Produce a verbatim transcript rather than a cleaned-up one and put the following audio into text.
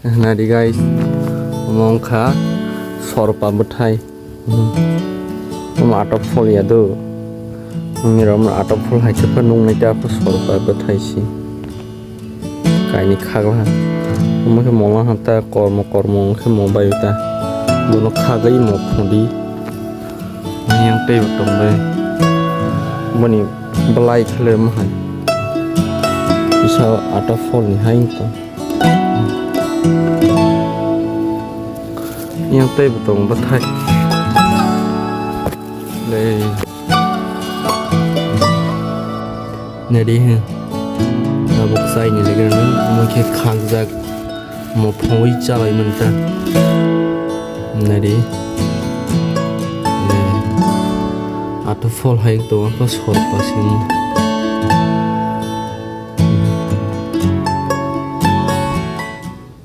Nadi guys, omo wngkha sorpa bwthai. Hmm. Omo atok phol ya do. Nini rok atok phol hai khe nung nai ta sorpa bwthai si. Kaini khagla. Omo khe molo ha ta kormo kormo wng khe mo bai ta. Bono khagwi mo phodi. Yang tei bo tong bai. Boni belai khle mo hai. Kisa atok phol ni hai to. Yang tei bo tong bwthai. Le. Nadi he. Tabuk sai ni le gana. Mo khe khakjak. Mo phoi chalai man ta. Nadi. Le. Atok phol hai to ko sorpa sini.